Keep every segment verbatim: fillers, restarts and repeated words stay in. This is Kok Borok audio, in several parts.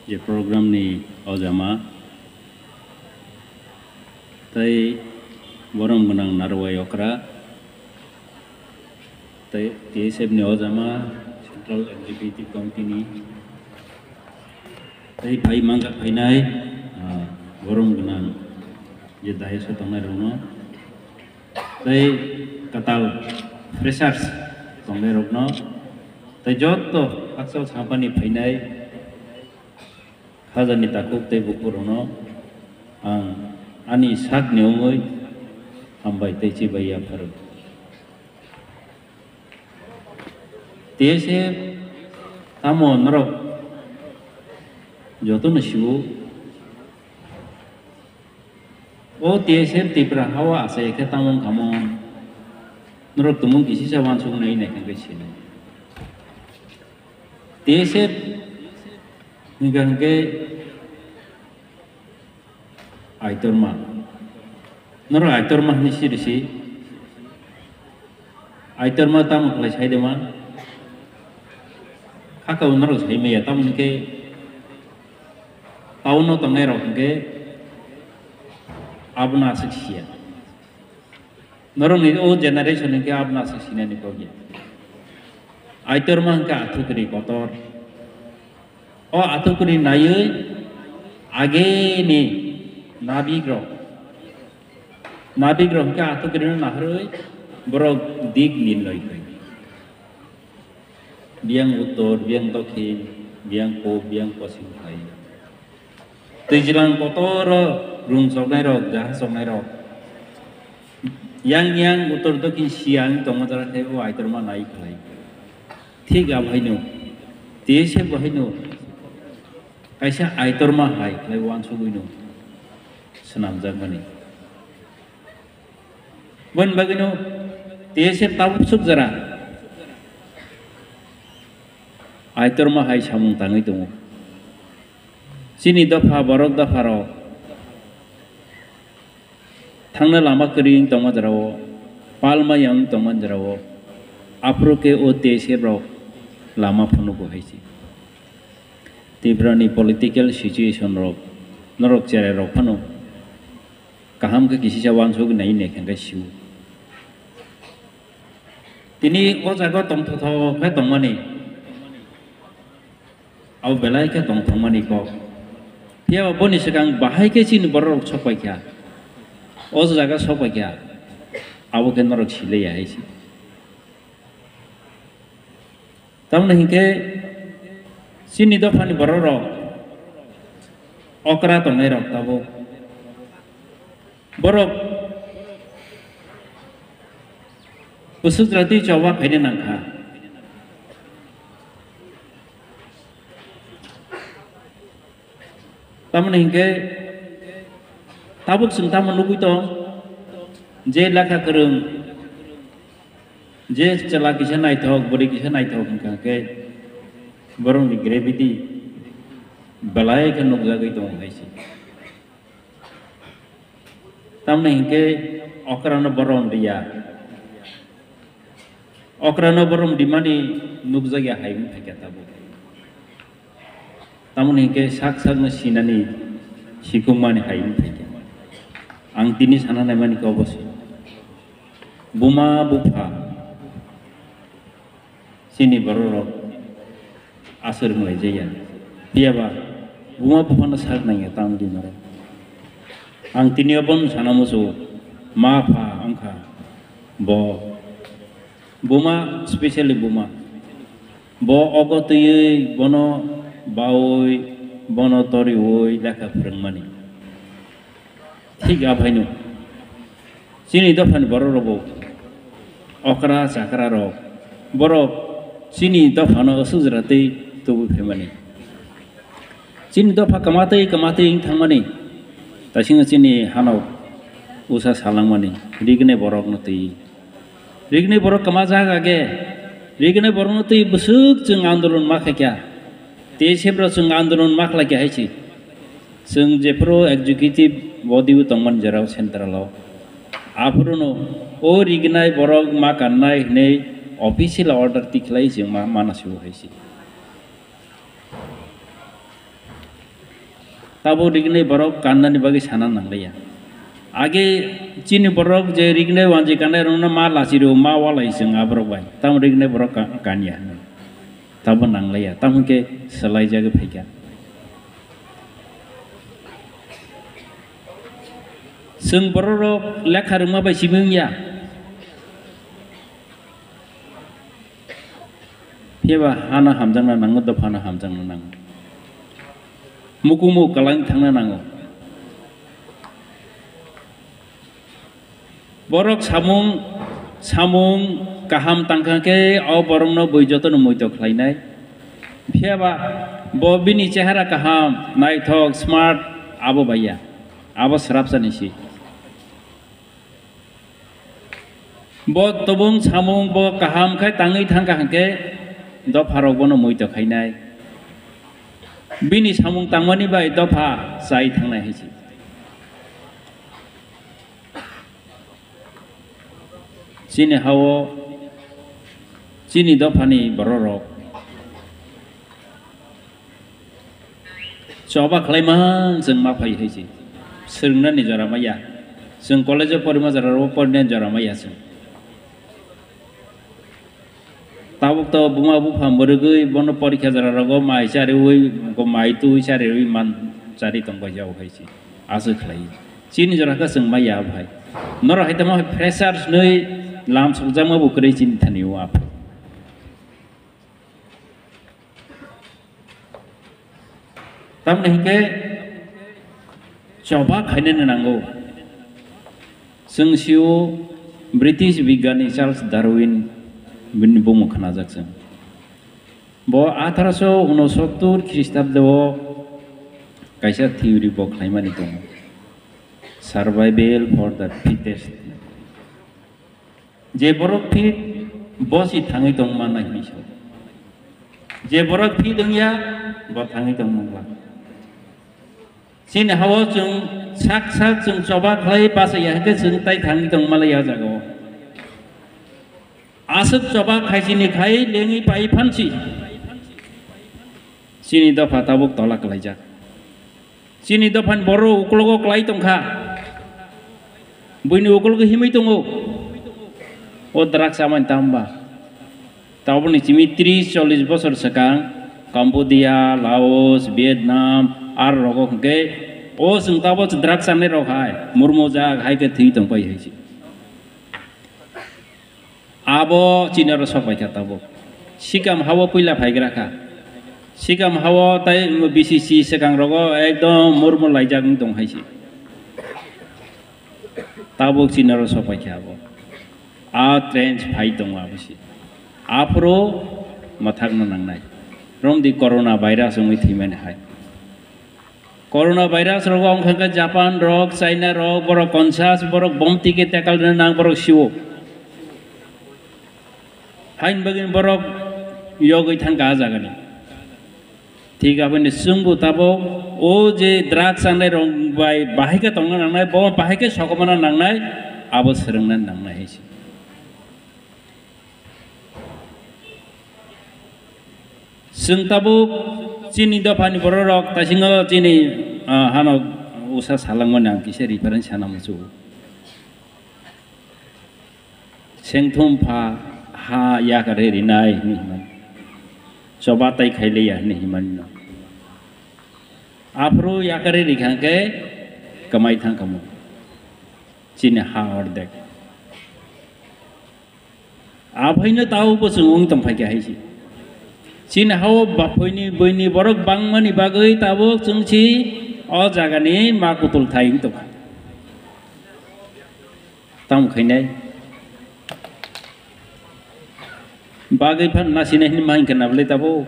Je program ni ojama tei borom gwnang Narwai okra tei T S F ni ojama Central Executive Committee ni tei phai mangkha phainai, ah, borom gwnang je dais o tongnai rokno tei kwtal freshers tongnai rokno tei joto hakchal sampani phainai khajani takhuk tei bukhuk rokno ang ani sakni wngwi hambai tei chibai yapharo. T S F tamo norok jotono sio. O T S F Tipra hao achai khe tamo wngkha mo? Norok tumung kisisa uansuknai nai khe sinai. T S F hwnkha hwnkhe Aitorma. Norok Aitorma hwnwi siri si. Aitorma tamo khlai sai de man? Khakao norok sai maya, tamo hwnkhe town o tongnai rok hwnkhe abono aswk siya. Norokni o generation hwnkhe abono aswk sinani kok ya. Aitorma hwnkhe athukri kotor. O athukri naiwi ageni nabikrok, nabikrok hwnkhe athukri no naharwi borok dik nirnoi khai. Biyang uttor, biyang dokhin, biyang pub, biyang poschim khai. Twijlang kotoro rung choknai rok, jaha choknai rok. Yang yang uttor dokhin siyang tongma jora khe o Aitorma nai khlai. Thik abo haino T S F bo haino kaisa Aitorma hai khlai uansugwino swnamjakmani. Boni bagwino T S F tabuk swk jora Aitorma hai samung tangwi tongo. Chini dopha, borok dopha rok thangna lama kwrwi wng tongma jora o, palma yang wng tongma jora o, aphuru khe o T S F rok lama phunugo hai se. Tripura ni political situation rok norok cherai rok phano kaham khe kisisa uansugwi nai nai khe sio. Tini o jaga tongthokthok khe tongmani, abo belai khe tongthokmani kok. Phiya ba boni swkang bahai khe chini borok rok sok paikha, o jaga sok paikha, abo khe norok silaiya hai se. Tamoni hinkhe chini dophani borok rok okra tongnai rok tabuk borok bwswk jora twi choba khaina nangkha. Tamoni hinkhe tabuk chwng tamo nugwi tong, je lekha kwrwng, je chwla kisa naithok, bwrwi kisa naithok hwnkha khe borokni gravity belai khe nukjagwi tongo hai se. Tamoni hinkhe okrano borom riya. Okrano borom rimani nukjakya hai wng phaikha tabuk. Tamoni hinkhe sak sakno sinani sikukmani hai wng phaikha. Ang tini sana naimani khe obo se. Buma bupha chini borok rok aswk rwnglaijaya. Phiya ba buma buphano sak nangya tamo di norok. Ang tini o bono sana muchungo, ma pha wngkha bo, buma, specially buma, bo ogo twiwi bono baui, bono toriui lekha phwrwngmani. Thik abo haino chini dophani borok rokbo okra chakra rok, borok chini dophano aswk jora twi tubui phaimani. Chini dopha kwmatwi kwmatwi wng thangmani, taisingo chini hano usa salangmani, rignai borokno twi. Rignai borok kwma jak age, rignai borokno twi bwswk chwng andolon ma khaikha, T S F rok chwng andolon ma khlaikha hai se. Chwng jephuru executive body o tongmani jora o central o, aphuruno o rignai borok ma kannai hwnwi official order tikhlai chwng ma, mana se o hai se. Tabuk rignai borok kannani bagwi sana nangliya. Age chini borok je rignai wanji kannai rokno ma lachi rw, ma walai chwng aborok bai. Tamo rignai borok ka-, kanya hinwi. Tamo nangliya. Tamo khe swlaijagwi phaikha. Chwng borok rok lekha rwma bai simi wngya. Phiya ba hano hamjakna nango, dophano hamjakna nango. Muku muku kwlangwi thangna nango. Borok samung, samung kaham tangkha khe o borokno bui jotono muitok khlainai. Phiya ba bo bini chehara kaham, naithok, smart abo bai ya. Abo swrapsani si. Bo tubung samung bo kaham khe tangwi thangkha hwnkhe dopharok bono muitok khainai. Bini samung tangmani bai dopha chai thangnai hai se. Chini hao chini dophani bororok choba khlaima chwng ma phai hai se. Swrwngnani jora maya. Chwng college o porima jora rogo porinani jora maya chwng. Tabuk to buma bupha mwrwgwi bono porikha jora rogo mai chariwi, mai twi chariwi man chari tong bai jao hai se. Aswk khlai. Chini jora khe chwng maya phai. Norok hai tamo freshers nwi lam sokjakma bo kwrwi chini thani o aphai. Tamni hinkhe choba khainani nango. Chwng sio British bigyani Charles Darwin bini bumung khnajak chwng. Bo atharoso unosottor Khristabdo o kaisa theory bo khlaimani tongo. Survival for the fittest. Je borok fit, bo si thangwi tong manai hinwi sa. Je borok fit wngya, bo thangwi tong mangla. Chini hao chwng sak sak chwng choba khlai bachaya hwnkhe chwng tai thangwi tong malaya o jaga o. Aswk choba khaisini khai lengwi pai phansi. Chini dopha tabuk tola kwlaijak. Chini dophani borok uklogo kwlai tongkha. Buini uklogo himwi tongo. O drugs amani tamo ba. Tabukni simi tris chollish bosor swkang Cambodia, Laos, Vietnam, ar rogo hwnkhe o chwng tabuk drugs chanai rok hai murmujak hai khe thwi tongpai hai se. Abo chini oro sok pai kha tabuk. Sikam hao puila phaigra kha. Sikam hao tai B C C swkang rogo ekdom murmur laijak wng tong hai se. Tabuk chini oro sok pai kha abo. A trench phai tongo abo se. Aphuru mwthakna nangnai. Romdi corona virus wngwi thwimani hai. Corona virus rogo wngkha khe Japan rok, China rok, borok conscious, borok bomti khe tackle rwna nang, borok sio. Hain bagwi borok yogwi thangkha a jagani. Thik aboni chwngbo tabuk o je drugs chanai rok bai bahai khe tongna nangnai, bo bahai khe sokomana nangnai, abo swrwngna nangnai hai se. Chwng tabuk chini dophani bororok taisingo chini, ah, hano usa salangmani ang kisa reference sana muchungo. Sengthum pha ha yakarwi rinai hinwi himani. Choba tai khailiya hinwi himani no. Aphuru yakarwi rikha khe kwmai thangkhamu. Chini ha ordek. Aphaino tabukbo chwng wng tongphaikha hai se. Chini hao baphoini buini borok bangmani bagwi tabuk chwng si o jagani ma kutul thai wng tongkha. Tamo khainai. Bagwi phan nasinai hinwi ma hinkha nablai tabuk.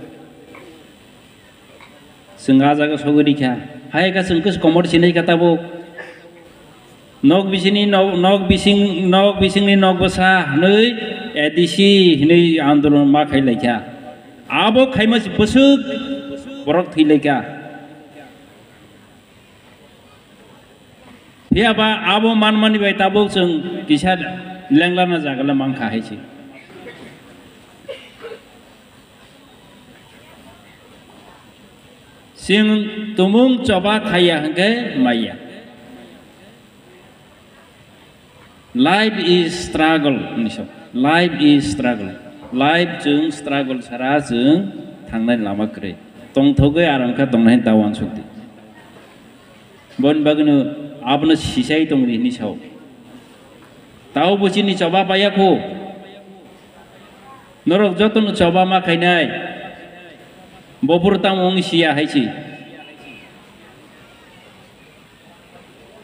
Chwng ah jaga sogwi rikha. Hai kha chwng khe komor sinai kha tabuk. Nok bisingni nok, nok bising, nok bisingni nok bwsa hinwi A D C hinwi andolon ma khai laikha. Abo khaima se bwswk borok thwi laikha. Phiya ba abo manmani bai tabuk chwng kisa lenglana jagala mankha hai se. C Chwng tumung choba khaiya hwnkhe maiya. Life is struggle, hwnwi sa. Life is struggle. Life chwng struggle sara chwng thangnai lama kwrwi. Tongthogwi aram kha tongnai ta uansukdi. Boni bagwino abono sisai tongdi hwnwi sao. Tao bo chini choba paiya kho. Norok jotono choba ma khainai. Bo phuru tamo wng siya hai si.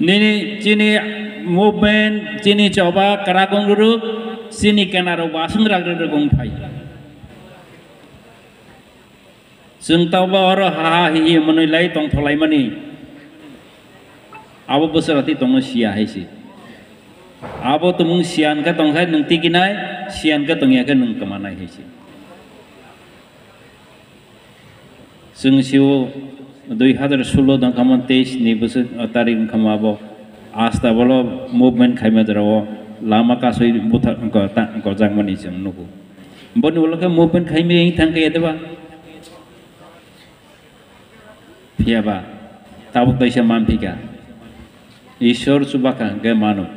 Nini chini movement, chini choba kwrak wng rwrwk, chini kenarok bo aswk rak rwrwk wng phai. Chwng tauba oro ha ha hi hi mwnwi lai tongthok laimani. Abo bwswk rati tongno siya hai se. Abo tumung siyan khe tongkhe nwng tikinai, siyan khe tongya khe nwng kwmanai hai se. Chwng sio dui hazar solo tongkha mo teis ni bwswk tarik wngkha mo abo asta bolo movement khaima jorao lama kasui butha-, ko-, ta-, kojakmani chwng nugo. Boni ulo khe movement khaimani wng thang khe ya deba. Phiya ba, tabuk taisa manphi kha. Ishwar chuba kha hwnkhe mano.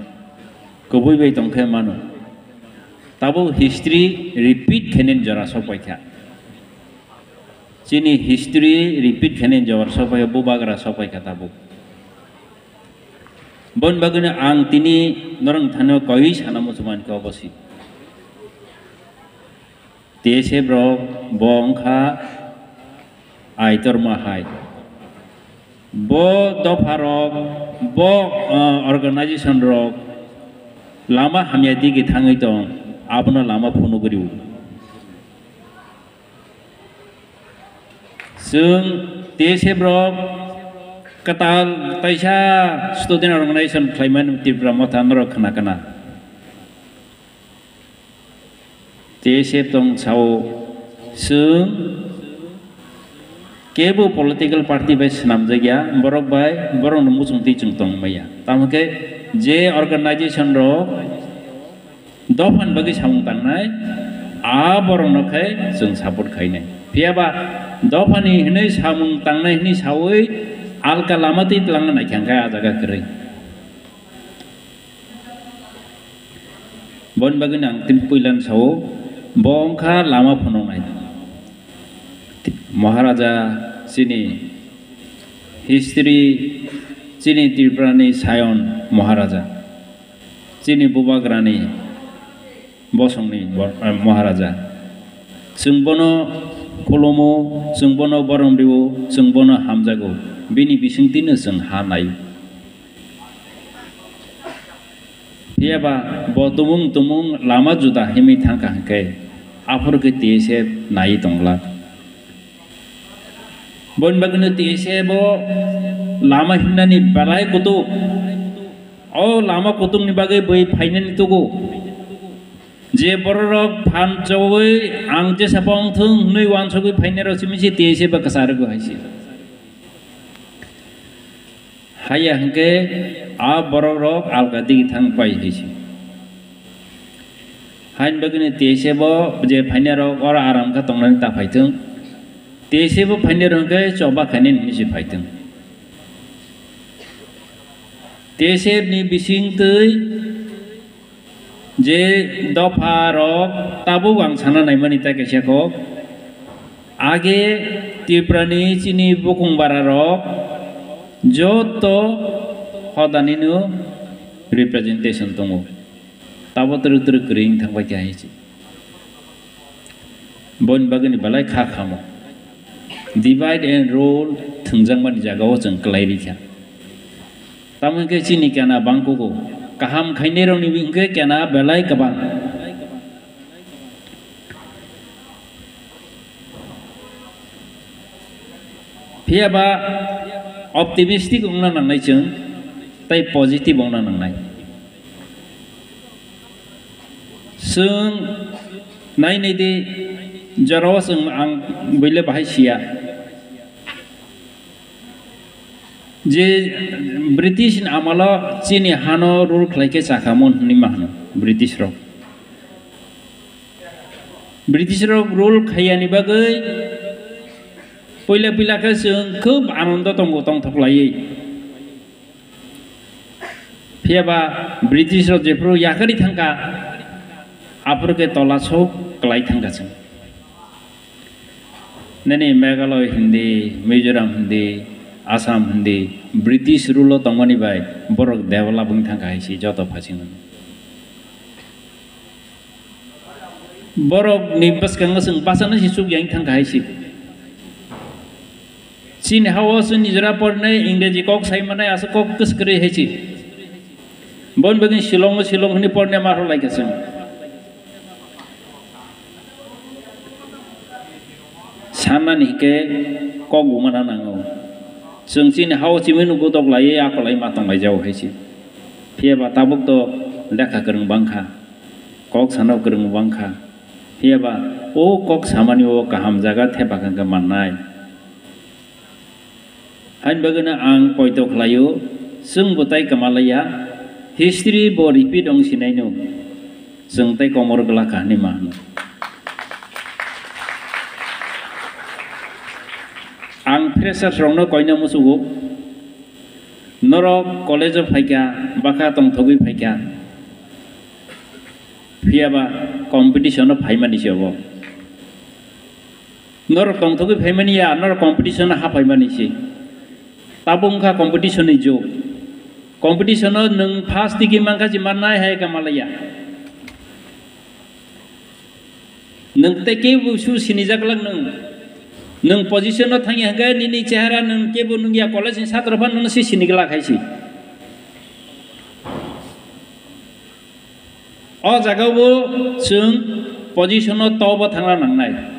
Kubui bai tong khe mano. Tabuk history repeat khainani jora sok pai kha. Chini history repeat khainani jora sok pai kha, bubagra sok pai kha tabuk. Boni bagwino ang tini norok thani kaui sana muchung mankha obo si. T S F rok bo wngkha aitorma hai. Bo dopha rok, bo, uh, organization rok lama hamya digi thangwi tong, abono lama phunugwi rw. Chwng T S F rok kwtal taisa student organization khlaimani Tripura motha norok khna khna. T S F tong sao chwng kebo political party bai swnamjakya, borok bai borokno muchungtwi chwng tongmaya. Tamo khe je organization rok dophani bagwi samung tangnai, a borokno khai chwng support khainai. Phiya ba dophani hwnwi samung tangnai hwnwi saui alka lama twi twlangna naikha hwnkhe a jaga kwrwi. Boni bagwino ang tini puilano sao, bo wngkha lama phunuknai. Maharaja chini history, chini Tripurani Sion Maharaja, chini bubagrani bosongni bo-, eh, Maharaja. Chwng bono khulumo, chwng bono borom rio, chwng bono hamjago. Bini bisingtwino chwng ha naio. Phiya ba bo tumung tumung lama juda himwi thangkha hwnkhe, aphuru khe T S F naiwi tongla. Boni bagwino T S F bo lama himnani belai kutuk. O lama kutukni bagwi bui phainani tugo. Je bororok phan chaui ang jesa bo wngthung hwnwi uansugwi phainairok simi se T S F bo kwcharwgo hai se. Haya hwnkhe a borok rok alka digi thang pai hai se. Hain bagwino T S F bo je phainai rok oro aram khe tongnani ta phaithung. T S F bo phainai rok hwnkhe choba khainani hinwi se phaithung. T S F ni bising twi je dopha rok tabuk ang sana naimani tai kaisa kok. Age Tripura ni chini bukung bara rok joto hodani no representation tongo. Tabo twrwk twrwk kwrwi wng thang bai kha hinwi se. Boni bagwini belai kha khamo. Divide and rule thwngjakmani jagao chwng kwlai rikha. Tamo hwnkhe chini kena bangkugo. Kaham khainairokni hwnkhe kena belai kwbang. Phiya ba optimistic wngna nangnai chwng, tei positive wngna nangnai. Chwng nai nai di, jorao chwng ang buile bahai siya. Je British ni amalo chini hano rule khlai khe chakhamon hwnwi ma hwno British rok. British rok rule khaiyani bagwi Puila puila khe chwng khub anondo tongo, tongthok laiwi. Phiya ba British rok jephuru yakarwi thangkha, aphuru khe tola sok kwlai thangkha chwng. Nini Meghalaya hindi, Mizoram hindi, Assam hindi, British rule o tongmani bai borok develop wng thangkha hai se joto phasingmani. Borok ni bwskango chwng bachana se chuk yang thangkha hai se. Chini hao chwng nijora pornai Ingreji kok sai manai aswk kok kwskwrwi hai se. Bon bagwi Shillong o Shillong hwnwi pornai ma rw lai kha chwng. Sanani hwnkhe kok bumana nango. Chwng chini hao chimui nugo dok laiwi akolai ma tong lai jao hai se. Phiya ba tabuk to lekha kwrwng bang kha, kok sana kwrwng bang kha. Phiya ba o kok samani o kaham jaga thepa khe mannai. Hain bagwino ang poito khlaio, chwng bo tai kwma laiya, history bo repeat wng sinai no, chwng tai komor glak ka hinwi ma hwno. Ang freshers rokno koina muchugo, norok college o phaikha, bakha tongthogwi phaikha, phiya ba competition o phaimani se obo. Norok tongthogwi phaimani ya, norok competition o haphaimani se. Tabuk wngkha competition ni jug. Competition o nwng first tiki mankha se mannai hai khe malaiya. Nwng tei kebo su sinijak glak nwng. Nwng position o thangya hwnkhe nini chehara nwng kebo nungya, college ni satro phano nwng se siniglak hai se. O jaga o bo chwng position o tobo thangna nangnai.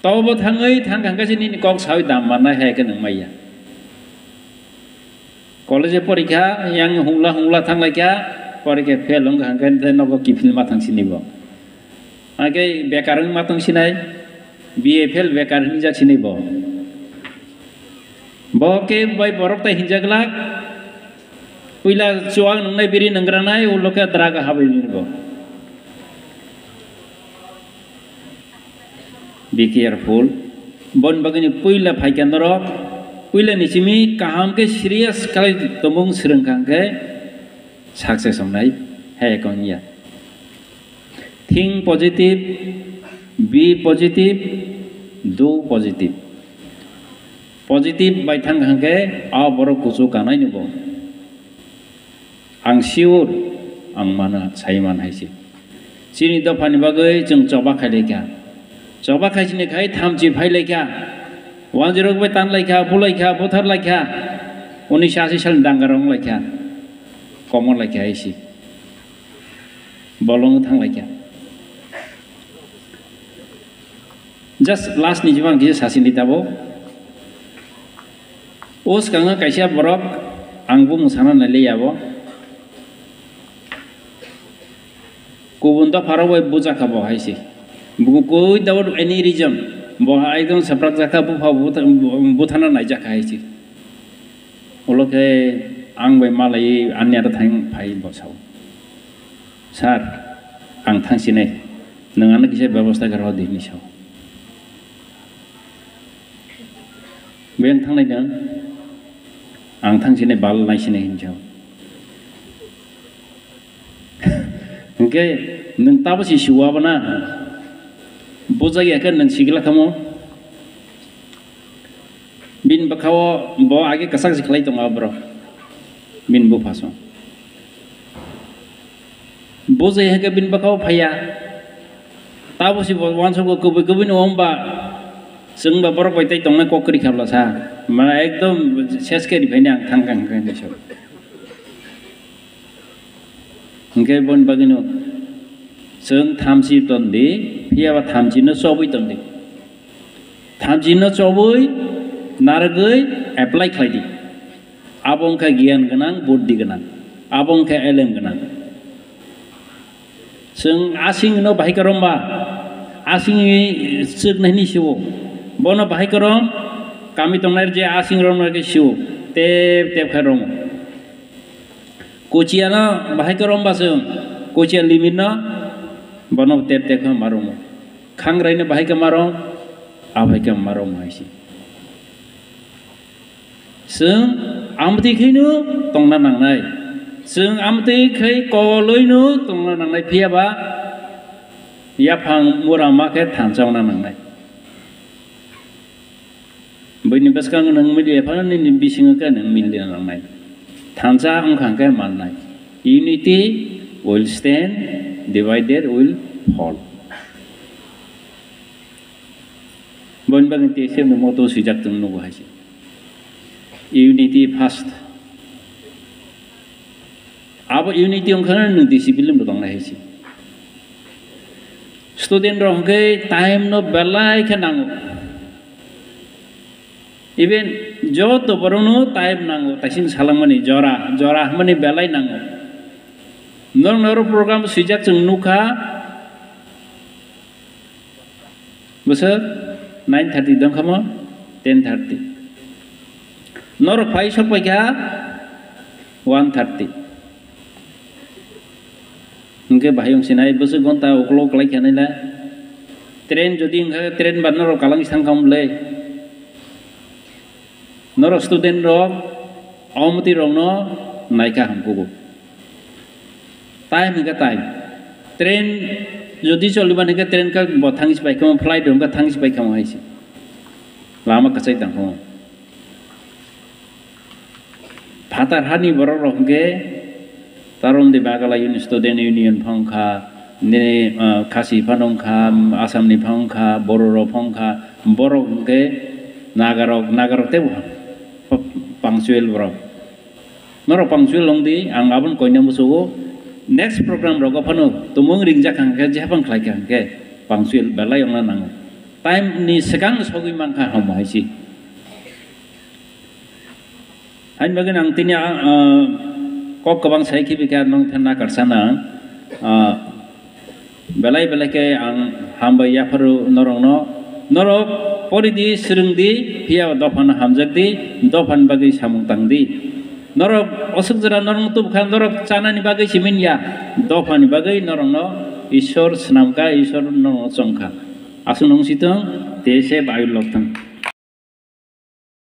Tobo thangwi thang thang khe nini kok sawi dam mannai hai khe nwng maya. College porikha yang hungla hungla thanglaikha, porikha fail wngkha hwnkhe nogo kiphil ma thang sini bo. Hwnkhe bekar wng ma tong sinai, B A fail bekar hinjak sini bo. Bo khe bai borok tai hinjak glak, puila chuwak nungnai biri nunggranai, ulo khe draga habai ni bo. Be careful. Bon bagini puila phaikha norok, puila ni simi kaham khe serious khlai tongmung swrwngkha hwnkhe success wngnai, hai khe wngya. Think positive, be positive, do positive. Positive bai thang hwnkhe a borok kuchuk kanai ni bo. Ang sure, ang mano, sai man hai se. Chini dophani bagwi chwng choba khai laikha. Choba khai sini khai thamchi phai laikha. Wanjirok bai tan laikha, bu laikha, buthar laikha. Unisho ashi salni danga rong laikha. Komor laikha hai se. Bolong thang laikha. Just last ni jibang kisa sasini tabo. O swkango kaisa borok, ang bumung sana nai le yabo. Kubun dopharo bai bujakha bo hai se. Buku koi without any reason. Bo ha ekdom saprak jakha, bupha butha-, buthana nai jakha hai se. Ulo khe ang bai malai ani aro thang phai bo sao. Sir, ang thang sinai. Nwng ano kisa bebosta khe rw di hinwi sao. Beng thangnai nwng? Ang thang sinai, bal nai sinai hinwi sao. Hwnkhe nwng tabo si siwa bo na? Bujak ya khe nwng sigla khamo? Bini bwkha-o bo age kwchak se khlai tongo borok. Bini bupha song. Bujai hwnkhe bini bwkha-o phaiya. Tabo se bo uansukgo kubui kubui no wngba. Chwng ba borok bai tei tongnai kok kwrwi kha bwla sa. Mane ekdom ses khe ri phaini ang thang kha hwnkhe hinwi sa. Hwnkhe boni bagwino chwng thamchi ton di, phiya ba thamchi no chobwi ton di. Thamchi no chobwi narwgwi apply khlai di. Abo wngkha giyan gwnang, buddhi gwnang. Abo wngkha elem gwnang. Chwng asing no bahai kwrwng ba, asing chwk nai hinwi sio. Bono bahai kwrwng, kami tongnai je asing rok no khe sio. Tep tep khe romo. Kuchiya no bahai kwrwng ba chwng, kuchiya limit no bono tep tep khe ma romo. Thangrai no bahai khe maro, abai khe maro hai se. Chwng amtwi khaino tongna nangnai. Chwng amtwi khai koloi no tongna nangnai, phiya ba yaphang mura ma khe thansa wngna nangnai. Buini bwskango nwng mili phano nini bisingo khe nwng mili nangnai. Thansa wngkha khe mannai. Unity will stand, divided will fall. Buini bagwi T S F ni motto swijak chwng nugo hai se. Unity first. Abo unity wngkha nwng discipline bo tongnai hai se. Student rok hwnkhe time no belai khe nango. Even joto borokno time nango, taising salangmani jora, jora hwnmani belai nango. Norok noro program swijak chwng nukha, bwswk nine thirty dongkhamo, ten thirty. Norok phai sok paikha one thirty. Hwnkhe bahai wngsinai bwswk gonta uklok kwlai khe nai le. Train jodi wngkha khe train ba norok kalang thang kha mole. Norok student rok omoti rokno naikha hamkugo. Time hwnkhe time. Train jodi choliban hwnkhe train khe bo thangsi pai khe flight hwnkhe thangsi pai khe hai se. Lama kwchai tang kho. Phatar hani borok rok hwnkhe Tarom de Bagala Student Union phang kha, nini, ah, Khasi phano wngkha, Assam ni phano wngkha, Boro rok phano wngkha, borok hwnkhe Naga rok, Naga rok tei punctual borok. Norok punctual wng di, ang aboni koina musugo. Next program rogo phano tumung ringjak hwnkhe, jephang khlai kha hwnkhe punctual belai wngna nango. Time ni swkang sogwi mankha hamo hai se. Haini bagwi ang tini, ah, ah, kok kwbang sai khibi khe nong thang nakarsa na, ah, belai belai khe ang hambai yapharo norokno, norok pori di, swrwng di, phiya dophano hamjak di, dophani bagwi samung tang di. Norok oswk jora norokno tubkha, norok chanani bagwi simin ya, dophani bagwi norokno Ishwar swnamkha, Ishwar norokno chongkha. Aswk nung sitwng, T S F ayuk lok thang.